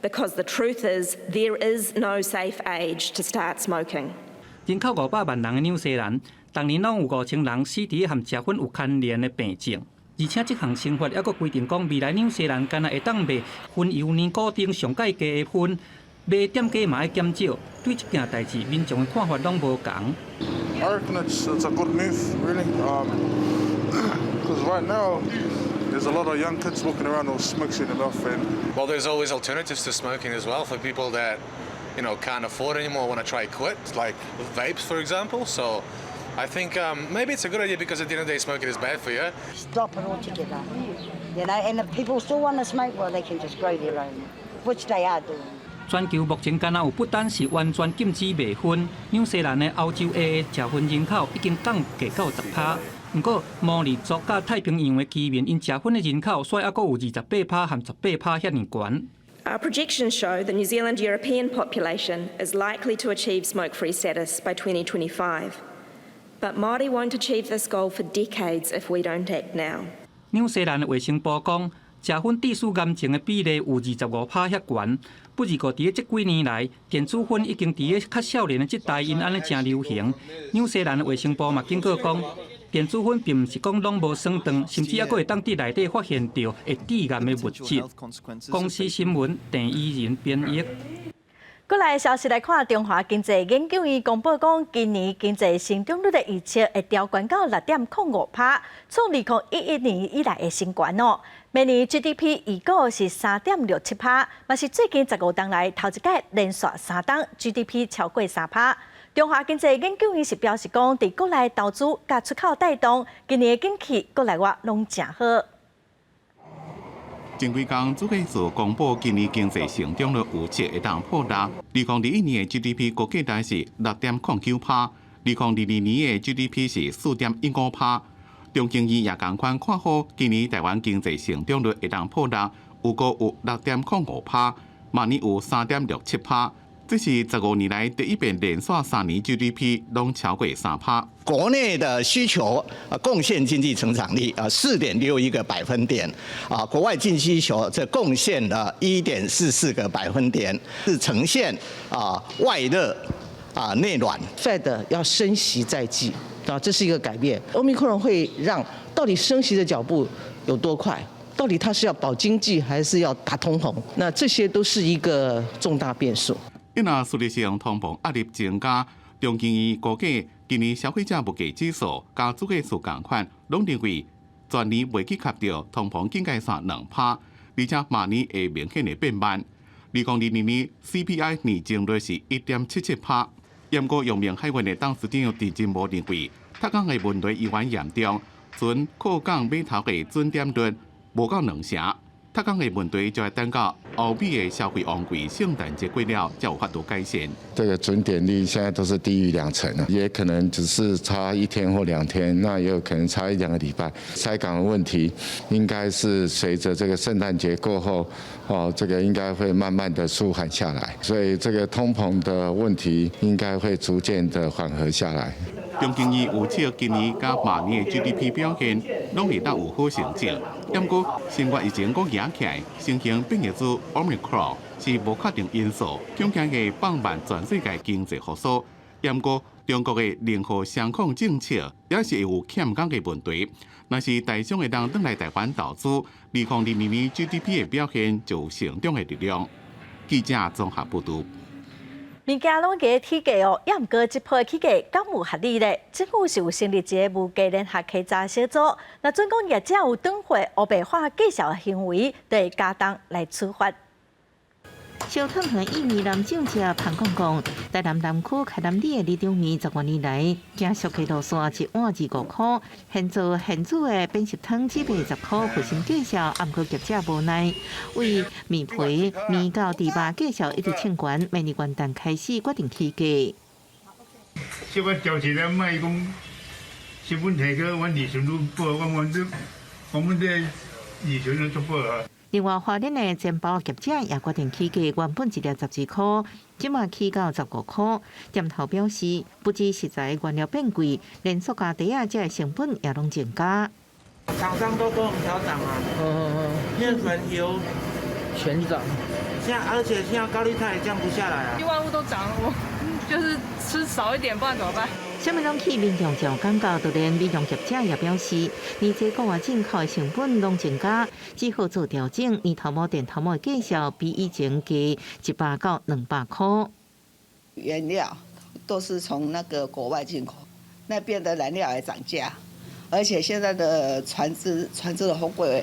because the truth is there is no safe age to start smoking.
人口500萬人的紐西蘭，逐年攏有5000人死佇和食薰有牽連的病症。而且這項修法猶閣規定講，未來紐西蘭干焦會當賣薰油尼古丁上蓋低的薰，賣店家嘛愛減少。對這件代誌，民眾的看法攏無仝。
I reckon it's a good move, really, because right now there's a lot of young kids walking around with smokes in their mouth, and
well, there's always alternatives to smoking as well for people that can't afford anymore, want to try quit, like vapes, for example. So I think maybe it's a good idea because at the end of the day, smoking is bad for you.
Stop it altogether. And if people still want to smoke, well, they can just grow their own, which they are doing.
全球目前干焦有不丹是完全禁止賣薰，紐西蘭的歐洲的食薰人口已經降低到10趴。毋過毛利族佮太平洋的居民，𪜶食薰的人口，煞猶閣有28趴和18趴遐爾懸。
Our projections show the New Zealand European population is likely to achieve smoke-free status by 2025. But Māori won't achieve this goal for decades if we don't act now.
紐西蘭的衛生部講，食薰致死癌症的比例有25趴遐懸。不過，佇咧這幾年來，電子薰已經佇咧較少年的這代，𪜶按呢誠流行。紐西蘭的衛生部嘛警告講，電子薰並毋是講攏無損腸，甚至猶閣會當佇內底發現著會致癌的物質。公視新聞鄭伊仁編譯。
過來消息來看，中華經濟研究院公布講，今年經濟成長率的預測會調懸到6.05%，創2011年以來的新高哦。明年 GDP 預估是3.67%，嘛是最近15冬來頭一擺連續3冬 GDP 超過3%。中華經濟研究院是表示講，佇國內投資佮出口帶動，今年的景氣國內外攏誠好。
前幾工，主計處公布今年經濟成長率預測會當破六。2021年的 GDP 估計值是6.09%，2022年的 GDP 是4.15%。中經院也仝款看好今年台灣經濟成長率會當破六，預估有6.05%，明年有3.67%。這是15年來第一遍連續3年 GDP 攏超過3%。
國內的需求啊，貢獻經濟成長率啊4.61個百分點，啊，國外淨需求則貢獻了1.44個百分點，是呈現啊外熱啊內暖。
Fed 要升息在即啊，這是一個改變。歐米克戎會讓到底升息的腳步有多快？到底它是要保經濟還是要打通膨？那這些都是一個重大變數。
因為實質上通膨壓力增加，中經院估計今年消費者物價指數佮主計處仝款，攏認為全年袂去及著通膨警戒線2%，而且明年會明顯的變慢。2022年 CPI 年增率是1.77%。毋過陽明海運的董事長鄭振無認為，脫港的問題依然嚴重，蓀靠港碼頭的準點率無到2成。脫港的問題就愛等到歐美的消費旺季聖誕節過了，才有法度改善。
這個準點率現在都是低於2成，也可能只是差一天或2天，那也有可能差一兩個禮拜。塞港的問題應該是隨着這個聖誕節過後，哦，這個應該會慢慢的舒緩下來，所以這個通膨的問題應該會逐漸的緩和下來。
中經院預測今年佮明年的 GDP 表現攏會當有好成績，毋過新冠疫情閣夯起來，新型變異株 Omicron 是無確定因素，恐驚會放慢全世界經濟復甦。毋過中國的零和雙控政策也是會有欠工的問題。若是台商會當轉來台灣投資，2022年 GDP 的表現就有成長的力量。記者綜合報導。
物件攏加起價哦，猶毋過這波起價敢有合理咧？政府是有成立一个物價聯合稽查小組，若準講業者有轉貨、烏白化價數的行為，就會加重來處罰。
燒燙糖薏米南種者彭公公，台南南區開南里的里長麵10多年來，行俗的路線一碗25箍，現做現煮的扁食湯只賣10箍，負心價數，毋過業者無奈，為麵皮、麵到豬肉價數一直衝懸，明年元旦開始決定起價。
小可調起來賣講，成本提高，阮利潤愈薄，我們這利潤都足薄啊。
另外，花蓮的煎包業者也決定起價，原本一粒12箍，這馬起到15箍。店頭表示，不止食材原料變貴，連塑膠袋仔這个成本也攏增加。
廠商都跟我們調漲啊，麵粉、油
全漲。
現在而且現在高利貸也降不下來啊。
萬物都漲了，我就是吃少一點，不然怎麼辦？
啥物攏起，民眾就有感覺，就連美容業者也表示，年這國外進口的成本攏增加，只好做調整。年頭毛、電頭毛的價數比以前加100到200箍。
原料都是從那個國外進口，那邊的燃料也漲價，而且現在的船隻的貨櫃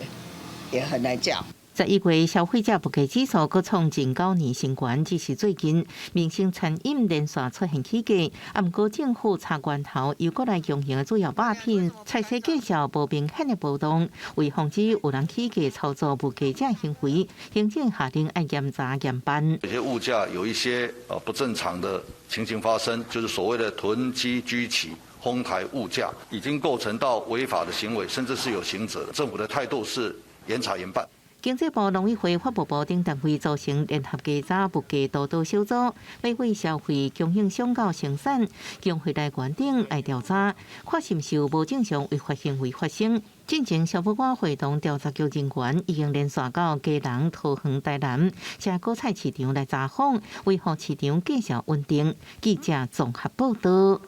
也很難叫。
11月消費者物價指數閣創近9年新高，只是最近民生餐飲連續出現起價，毋過政府查源頭由國內供應的主要肉品菜市價數無明顯的波動，為防止有人起價操作物價這行為，行政下令愛嚴查嚴辦。
有些物價有一些不正常的情形發生，就是所謂的囤積居奇、哄抬物價，已經構成到違法的行為，甚至是有刑責的。政府的態度是嚴查嚴辦。
經濟部、農委會、法務部等單位組成聯合稽查物價督導小組，欲為消費供應商到生產、供貨來源等來調查，看是毋是有無正常違法行為發生。進前消保官會同調查局人員已經連續到基隆、桃園、台南，這果菜市場來查訪，維護市場價數穩定。記者綜合報導。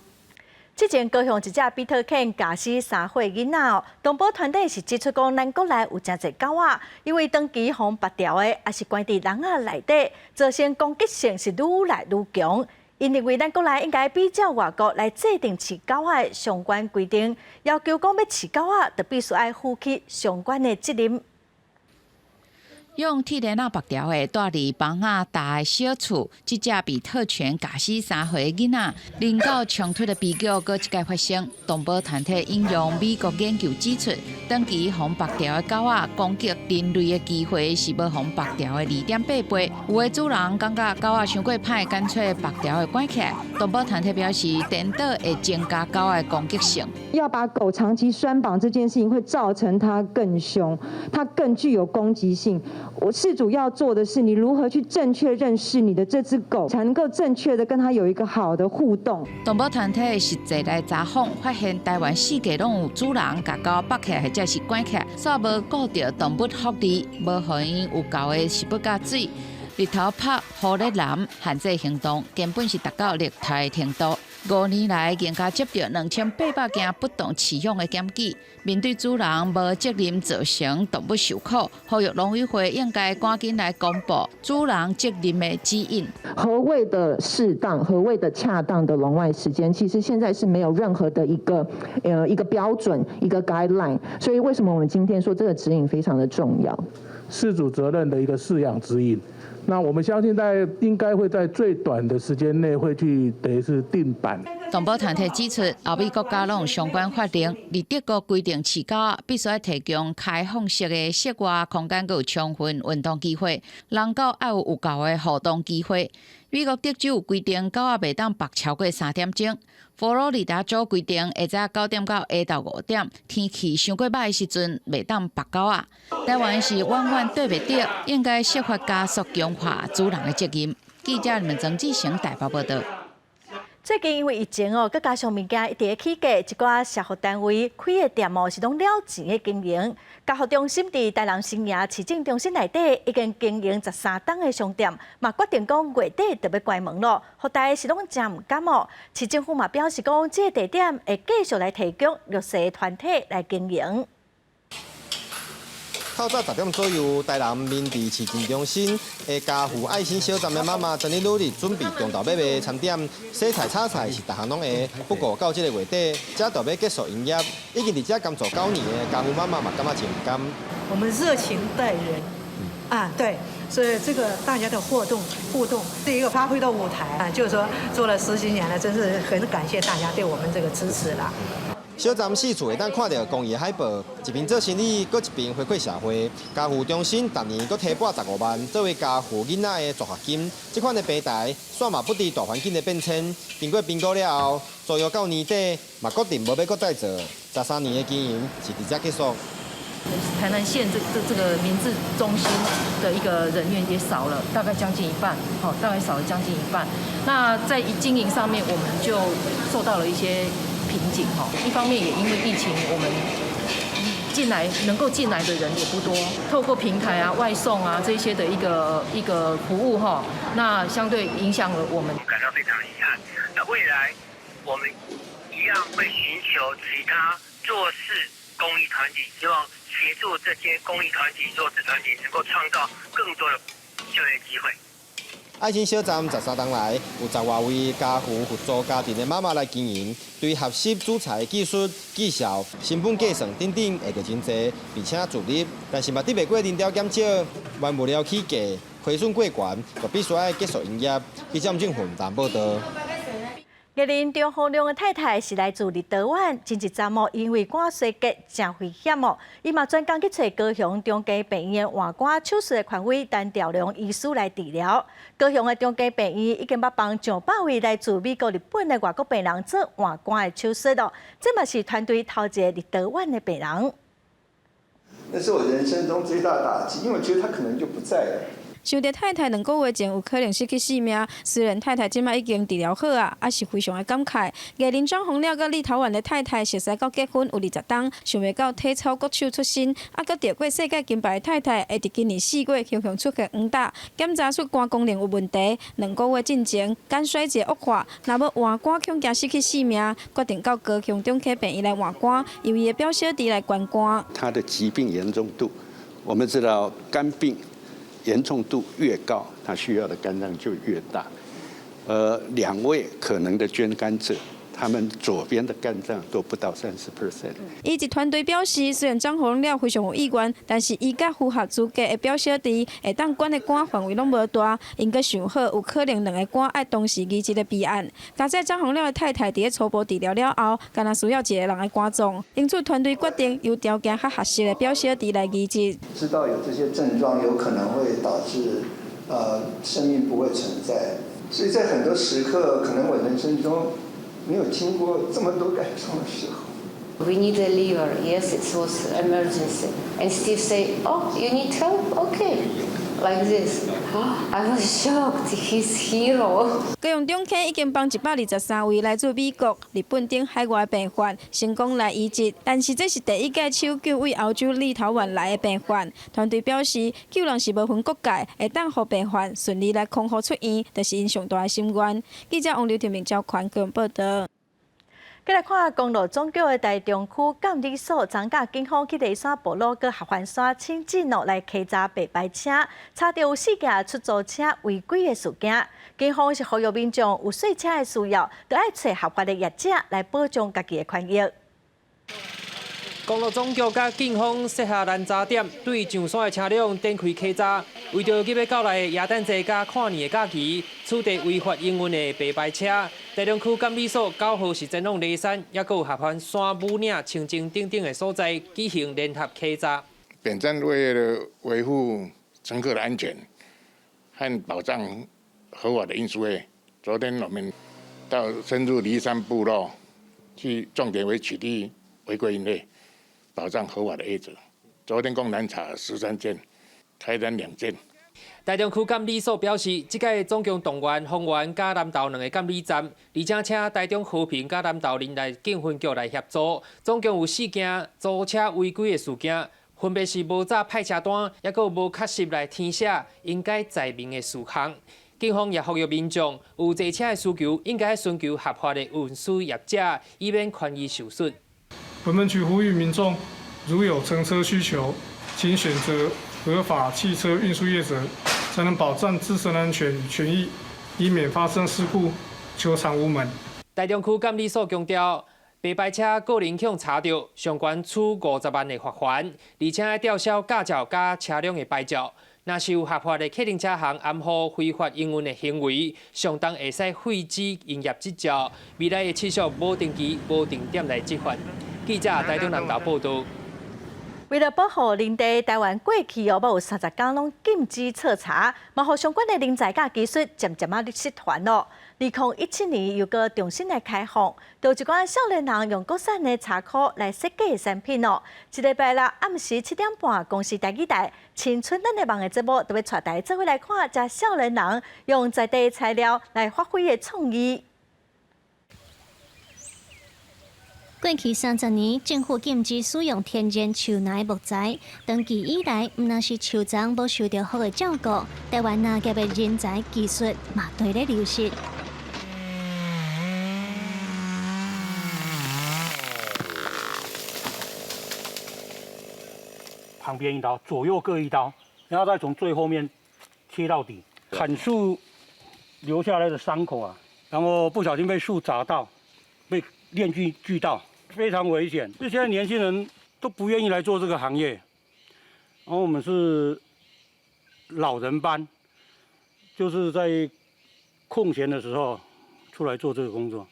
之前高雄一隻比特犬咬死三歲囡仔哦，動保團體是指出講，咱國內有誠濟狗仔，因為長期予縛牢的，抑是關佇籠仔內底，造成攻擊性是愈來愈強。𪜶認為咱國內應該比照外國來制定飼狗仔的相關規定，要求講欲飼狗仔，就必須愛負起相關的責任。
用鐵鏈仔縛牢的，蹛佇房仔大的小厝，這隻比特犬咬死3歲囡仔，人狗衝突的悲劇閣一擺發生。動保團體引用美國研究指出，長期予縛牢的狗仔攻擊人類的機會是無予縛牢的2.8倍。有的主人感覺狗仔傷過歹，乾脆縛牢的關起來。動保團體表示，顛倒會增加狗仔的攻擊性。
要把狗長期拴綁這件事情，會造成它更兇，它更具有攻擊性。我飼主要做的是，你如何去正確認識你的這隻狗，才能夠正確的跟它有一個好的互動。
動保團體實際來查訪，發現台灣四界攏有主人共狗縛起來或者是關起來，煞無顧著動物福利，無予𪜶有夠的食物佮水。日頭拍護欄欄限制行動，根本是達到虐待程度。5年來，已經接著2800件不當飼養的檢舉。面對主人無責任造成動物受苦，呼籲農委會應該趕緊來公布主人責任的指引。
何謂的適當？何謂的恰當的籠外時間？其實現在是沒有任何的一個標準，一個 guideline。所以為什麼我們今天說這個指引非常的重要？
飼主責任的一個飼養指引。那我們相信在應該會在最短的時間內會去等於是定版。
動保團體指出，歐美國家攏有相關法令，佇德國規定飼狗必須愛提供開放式的室外空間，閣有充分運動機會，人狗愛有夠的互動機會。美國德州有規定，狗仔袂當縛超過3點鐘。佛羅里達州規定，下早9點到下晝5點，天氣傷過䆀的時陣，袂當縛狗仔。台灣是遠遠綴袂著，應該設法加速強化主人的責任。記者們曾志成台北報導。
最近因為疫情哦，閣加上物件一直起價，一寡社福單位開的店哦是攏了錢的經營。家扶中心佇台南新營市政中心內底已經經營13冬的商店，嘛決定講月底就欲關門囉，予大家是攏誠毋甘哦。市政府嘛表示講，這個地點會繼續來提供弱勢團體來經營。
透早10點左右，台南明治市政中心的家扶愛心小站的媽媽正咧努力準備中晝欲賣餐點，洗菜炒菜是逐項攏會。不過到這个月底，這就欲結束營業。已經佇遮工作9年的家扶媽媽嘛感覺真毋甘。
我們熱情待人，啊對，所以這個大家的互動是一個發揮的舞台啊，就是說做了十幾年了，真是很感謝大家對我們這個支持啦。
小站四處會當看著公益海報，一邊做生意，閣一邊回饋社會。家扶中心逐年閣提撥15萬作為家扶囡仔的助學金。這款的平台，煞嘛不佇大環境的變遷，經過評估了後，租約到年底，嘛決定無欲閣再做。13年的經營是佇遮結束。
台南縣這個民智中心的一個人員也少了，大概將近一半，好，大概少了將近一半。那在經營上面，我們就受到了一些瓶頸，哈。一方面也因為疫情，我們進來能夠進來的人也不多，透過平台啊、外送啊這些的一個服務，哈，那相對影響了我們。
感到非常遺憾。那未來我們一樣會尋求其他弱勢公益團體，希望協助這些公益團體、弱勢團體能夠創造更多的就業機會。
愛心小站13冬來，有10外位家扶互助家庭的媽媽來經營，對學習煮菜技術、技巧、成本計算等等會著真濟，並且自立，但是嘛抵袂過燃料減少、原物料起價、虧損過懸，就必須愛結束營業。記者吳俊宏報導。
藝人張洪量的太太是來自立陶宛，前一陣哦，因為肝衰竭誠危險哦，伊嘛專工去揣高雄長庚病院換肝手術的權威陳兆良醫師來治療。高雄的長庚病院已經捌幫上百位來自美國、日本的外國病人做換肝的手術咯，這嘛是團隊頭一个立陶宛的病人。
那是我人生中最大的打擊，因為我覺得他可能就不在了。
想著太太2個月前有可能失去性命，雖然太太這擺已經治療好啊，猶是非常的感慨。藝人張洪量佮立陶宛的太太熟似到結婚有20冬，想袂到體操國手出身，猶閣得過世界金牌的太太，會佇今年4月雄雄出現黃疸，檢查出肝功能有問題。2個月進前肝衰竭惡化，若欲換肝恐驚失去性命，決定到高雄長庚病院來換肝，由伊的表小弟來捐肝。
他的疾病嚴重度，我們知道肝病嚴重度越高，他需要的肝臟就越大。而兩位可能的捐肝者，他們左邊的肝臟都不到30%。
醫治團隊表示，雖然張洪量非常有意願，但是伊佮符合資格的表小弟會當捐的肝範圍攏無大，𪜶閣想好有可能兩個肝愛同時移植的備案。佳哉張洪量的太太佇咧初步治療了後，敢若需要一個人的肝臟，因此團隊決定由條件較合適的表小弟來移植。
知道有這些症狀，有可能會導致生命不會存在，所以在很多時刻，可能我人生中沒有經過這麼多感動的時候。
We need a liver. Yes, it was emergency. And Steve say, "Oh, you need help? Okay." Like this. I was shocked. He's hero.
高雄長庚已經幫123位來自美國、日本等海外病患成功來移植，但是這是第一屆搶救對歐洲立陶宛來的病患。團隊表示，救人是無分國界，會當予病患順利來康復出院，就是𪜶上大的心願。記者王劉庭明、趙寬高雄報導。
繼來看公路總局的台中區監理所，昨佮警方去梨山部落佮合歡山清鎮哦來稽查白牌車，查著有四架出租車違規的事件。警方是呼籲民眾有稅車的需要，著愛揣合法的業者來保障家己的權益。
公路總局佮警方設下攔查點，對上山的車輛展開稽查，為著欲到來的耶誕節佮跨年的假期，取締違法營運的白牌車。台中區監理所9號是前往梨山，抑閣有合歡山、武嶺、清境等等的所在舉行聯合稽查。
本站為了維護乘客的安全和保障合法的運輸業，昨天我們到深入梨山部落去重點為取締違規營業。保障合法的業者。昨天共攔查13件，開單2件，
台中區監理所表示，這屆總共動員豐原佮南投兩个監理站，而且請台中和平佮南投林內警分局來協助，總共有四件租車違規的事件，分別是無紮派車單，抑閣無確實來填寫應該載明的事項。警方也呼籲民眾有坐車的需求，應該尋求合法的運輸業者，以免權益受損。
本分局呼籲民眾，如有乘車需求，請選擇合法汽車運輸業者，才能保障自身安全與權益，以免發生事故，求償無門。
台中區監理所強調，白牌車個人予查著，上懸處50萬的罰鍰，而且愛吊銷駕照佮車輛的牌照。若是有合法的客運車行掩護非法營運的行為，相當會使廢止營業執照，未來會持續無定期、無定點來執法。記者台中南投報道。
為了保護林地，台灣過去哦，有30工攏禁止採茶，嘛予相關的人才佮技術漸漸仔失傳咯。2017年又閣重新來開放，就一寡少年人用國產的茶箍來設計產品哦。這禮拜六暗時7點半，公視台語台《青春咱的夢》的節目，就欲帶大家做伙來看，這少年人用在地材料來發揮的創意。
過去30年，政府禁止使用天然樹林木材。長期以來，毋但是樹叢無受著好的照顧，台灣林業的人才技術嘛佇咧流失。
旁邊一刀，左右各一刀，然後再從最後面切到底。砍樹留下來的傷口啊，然後不小心被樹砸到，被鏈鋸鋸到，非常危險。就現在年輕人都不願意來做這個行業，然後我們是老人班，就是在空閒的時候出來做這個工作。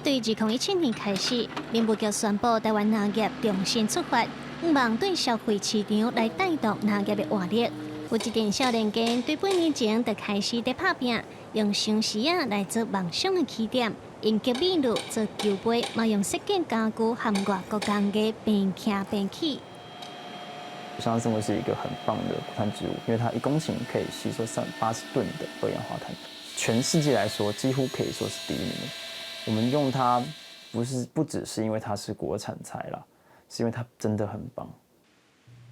對2017年開始，林務局宣布台灣林業重新出發，向望對消費市場來帶動林業的活力。有一陣少年家對8年前就開始佇拍拚，用相思仔來做夢想的起點，用玉米露做球杯，嘛用設計家具和外國工藝並徛並起。
相思木是一個很棒的固碳植物，因為它1公頃可以吸收380噸的二氧化碳，全世界來說幾乎可以說是第一名。我們用它不是不只是因為它是國產材啦，是因為它真的很棒。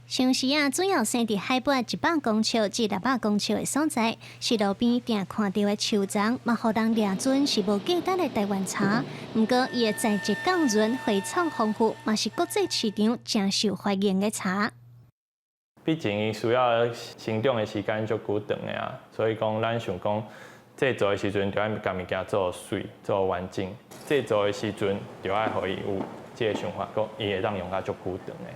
相思仔主要生佇海拔100公尺至600公尺的所在，是路邊定看著的樹叢，嘛予人掠準是無價值的台灣茶。毋過伊的材質夠潤，花草豐富，嘛是國際市場誠受歡迎的茶。
畢竟伊需要成長的時間足久長的啊，所以講咱想講製作的時陣，就愛共物件做媠、做完整。製作的時陣，就愛予伊有這个想法，講伊會當用甲足久長的。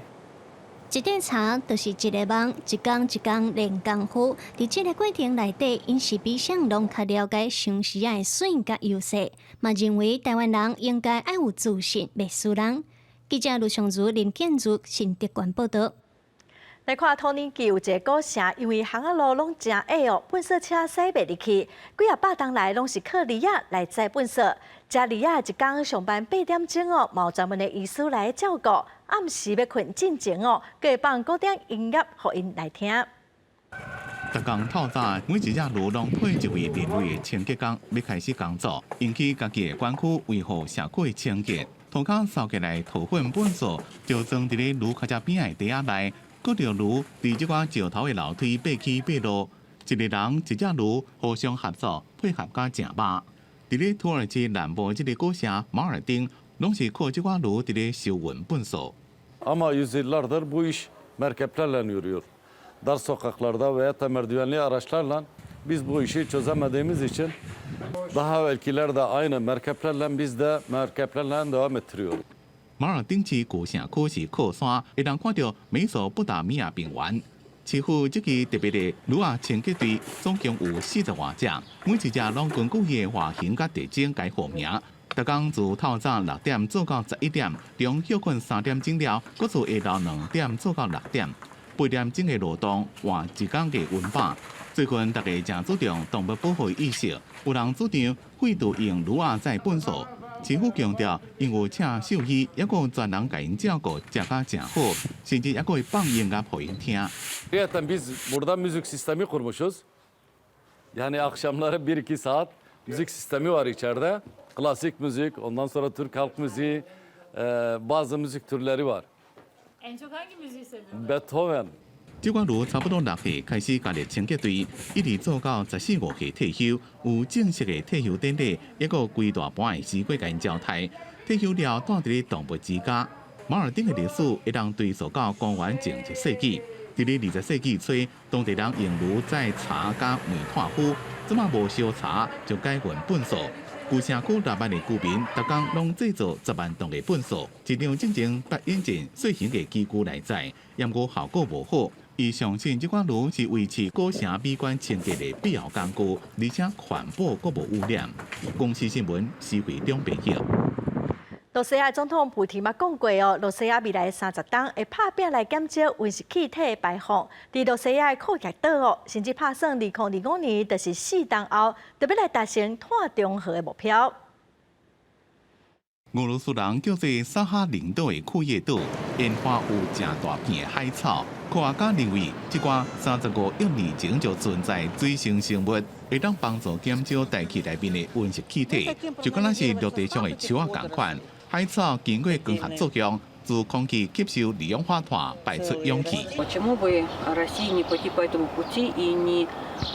一塊茶就是一个夢，一工一工練功夫。佇這个過程內底，𪜶是比啥人攏較了解相思仔的媠佮優勢，嘛認為台灣人應該愛有自信，袂輸人。記者盧尚如、林建如新竹縣報導。
來看土耳其有一个古城，因為巷仔路攏誠矮哦，糞埽車駛袂入去，幾仔百冬來攏是靠犁仔來載糞埽。這犁仔一工上班8點鐘哦，嘛有專門的醫師來照顧，暗時欲睏進前哦，閣會放古典音樂予𪜶來聽。
逐工透早，每一隻驢攏配一位人類的清潔工，欲開始工作，𪜶去家己的管區維護社區的清潔。塗跤掃過來塗糞糞埽，就裝佇咧驢跤跡邊仔的袋仔內，閣著驢佇這寡石頭的樓梯爬起爬落，一個人一隻驢互相合作，配合甲誠密。佇咧土耳其南部這个古城馬爾丁，攏是靠這寡驢佇咧收運糞埽。
Ama yüzyıllardır bu iş merkeplerle yürüyor. Dar sokaklarda veya da merdivenli araçlarla biz bu işi çözemediğimiz için daha evvelkiler de aynı merkeplerle biz de merkeplerle devam ettiriyoruz.
馬爾丁市舊城區是靠山，會當看著美索不達米亞平原。市府這支特別的驢仔清潔隊總共有40外隻，每一隻攏根據伊的外形佮特徵共號名。逐工自透早6點做到11點，中歇睏3點鐘了，閣自下晝2點做到6點。8點鐘的勞動換一工的溫飽。最近大家誠注重動物保護意識，有人主張廢除用驢仔載糞埽。市府強調，𪜶有請獸醫，抑閣有專人共𪜶照顧，食甲誠好，甚至抑閣會放音樂予𪜶聽。
Zaten biz burada müzik sistemi kurmuşuz. Yani akşamları 1-2 saat müzik sistemi var içeride. Klasik müzik, ondan sonra Türk halk müziği, bazı müzik türleri var.
En çok hangi müziği seviyorsun?
Beethoven.
這寡驢差不多6歲開始加入清潔隊，一直做到14、15歲退休，有正式的退休典禮，抑閣有規大盤的西瓜共𪜶招待。退休了，蹛佇咧動物之家。馬爾丁的歷史會當追溯到公元前1世紀。佇咧20世紀初，當地人用驢載柴佮煤炭夫，這馬無燒柴就改運糞埽。舊城區6萬的居民，逐工攏製造10萬噸的糞埽。市長進前捌引進細型的機具來載，毋過效果無好。伊相信這款驢是維持古城美觀清潔的必要工具，而且環保閣無污染。公視新聞施惠中編譯。
羅西亞總統普廷嘛講過哦，羅西亞未來30冬會拍拚來減少溫室氣體的排放。佇羅西亞的庫頁島哦，甚至拍算2025年，就是4冬後，就欲來達成碳中和的目標。
俄羅斯人叫做薩哈林島的庫頁島，沿海有誠大片的海草。科學家認為，這寡35億年前就存在水生生物，會當幫助減少大氣內面的溫室氣體，就敢若是陸地上的樹仔仝款。海草經過光合作用，自空氣吸收二氧化碳，排出氧氣。
Почему бы России не пойти по этому пути и не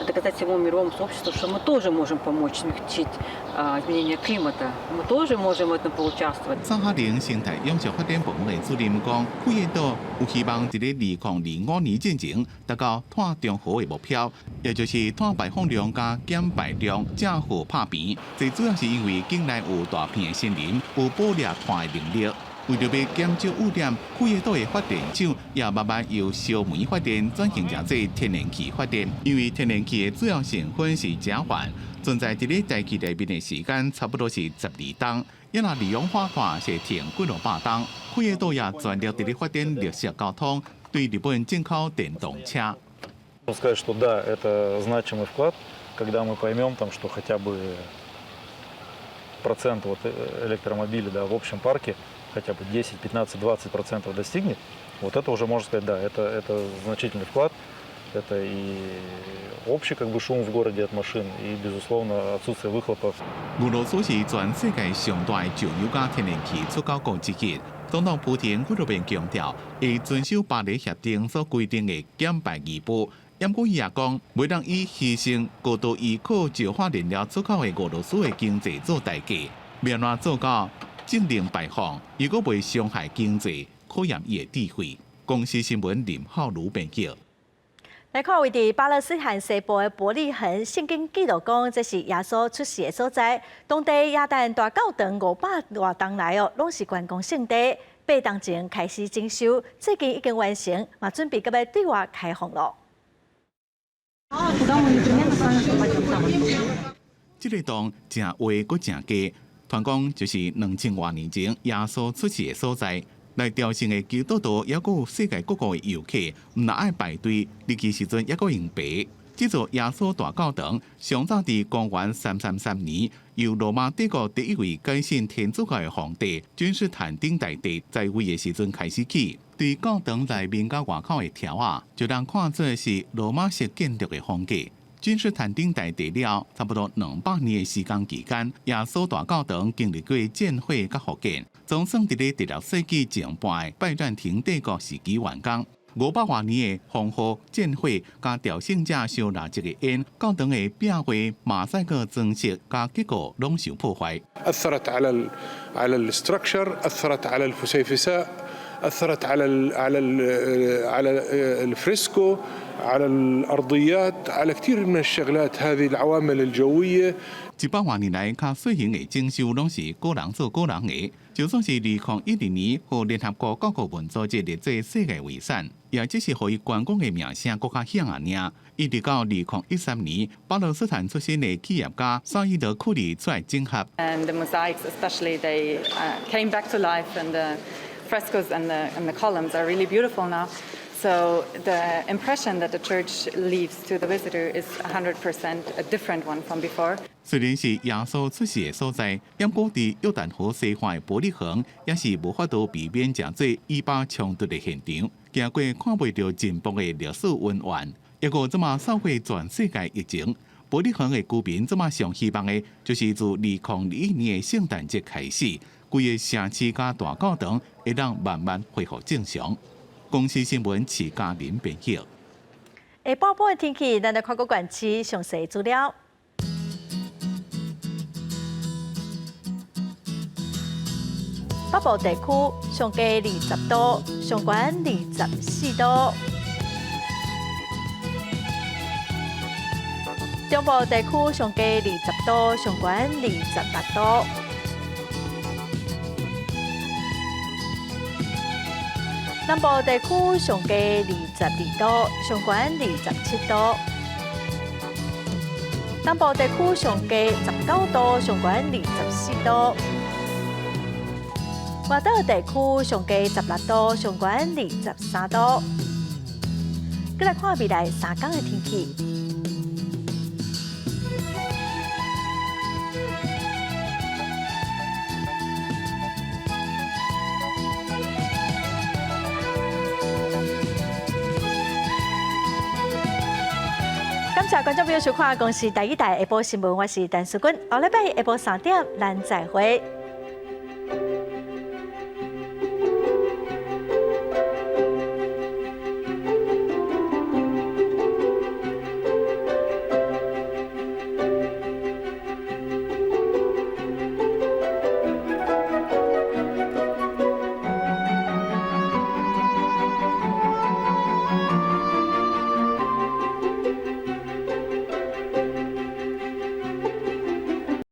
доказать всему мировому сообществу, что мы тоже можем помочь смягчить изменение климата, мы тоже можем в этом поучаствовать.
薩哈林生態永續發展部門的主任講，庫頁島有希望佇咧2025年進前達到碳中和的目標，也就是碳排放量佮減排量正負拍平。最主要是因為境內有大片的森林，有捕掠碳的能力。為著欲減少污染，庫頁島的發電廠也慢慢由燒煤發電轉型成做天然氣發電。因為天然氣的主要成分是甲烷，存在佇咧大氣內面的時間差不多是12冬，抑若二氧化碳是停幾落百冬。庫頁島也全力佇咧發展綠色交通，對日本進口電動車。
Сказать, что да, это значимый вклад, когда мы поймем, там, что хотя бы процент вот электромобилей, да, в общем парке хотя бы 10, 15, 20% достигнет, вот это уже можно сказать, да, это значительный вклад. Это и общий как бы шум в городе от машин, и, безусловно, отсутствие выхлопов.
俄羅斯是全世界上大的石油佮天然氣出口國之一。總統普廷幾落遍強調，會遵守巴黎協定所規定的減排義務。毋過伊也講，袂當以犧牲過度依靠石化燃料出口的俄羅斯的經濟做代價，欲按怎做到淨零排放，又閣袂傷害經濟，考驗伊的智慧。公視新聞林浩如編輯。
來看位佇巴勒斯坦西部的伯利恆，聖經記錄講，這是耶穌出世的所在。當地耶誕大教堂500多冬來哦，攏是觀光勝地。8冬前開始整修，最近已經完成，嘛準備欲對外開放囉。
這個洞誠矮閣誠低，傳講就是2000多年前耶穌出世的所在。來朝聖的基督徒，抑閣有世界各國的遊客，毋但愛排隊，入去時陣抑閣用爬。這座耶穌大教堂上早佇公元333年，由羅馬帝國第一位改信天主教的皇帝君士坦丁大帝在位的時陣開始起。對教堂內面佮外口的柱仔，就通看出是羅馬式建築的風格。君士坦丁大帝了後，差不多200年的時間期間，耶穌大教堂經歷過戰火佮復建，總算佇咧16世紀前半拜占庭帝國時期完工。500多年的風雨戰火，佮朝聖者燒蠟燭的煙，教堂的壁畫、馬賽克裝飾佮結構攏受破壞。
أثرت على ال structure، أثرت على الفسيفساء، أثرت على الفريسكو، على الأرضيات، على كثير من الشغلات هذه العوامل الجوية。
100多年來，較細型的整修攏是個人做個人的。就算是2012年予聯合國教科文組織列做世界遺產，也只是予伊觀光的名聲閣較響爾。一直到2013年，巴勒斯坦出身的企業家薩伊德庫里出來整合。
And the mosaics, especially, they came back to life, and the frescoes and the columns are really beautiful now. So the impression that the church leaves to the visitor is 100% a different one from before.
雖然是耶穌出世的所在，毋過佇約旦河西岸的伯利恆，也是無法度避免成做以巴衝突的現場。行過看袂著進步的歷史淵源，抑閣這馬掃過全世界疫情，伯利恆的居民這馬上希望的，就是自2021年的聖誕節開始，規個城市佮大教堂會當慢慢恢復正常。公視新聞徐嘉玲編譯。
下晡晡的天氣，咱來看各縣市詳細資料。北部地區上低20度，上懸24度；中部地區上低20度，上懸28度；南部地區上低22度，上懸27度；南部地區上低19度，上懸24度。外島地區上低16度，上懸23度。閣來看未來3工的天氣。感謝觀眾朋友收看《公視第一台下晡新聞》，我是陳淑君。後禮拜下晡3點，咱再會。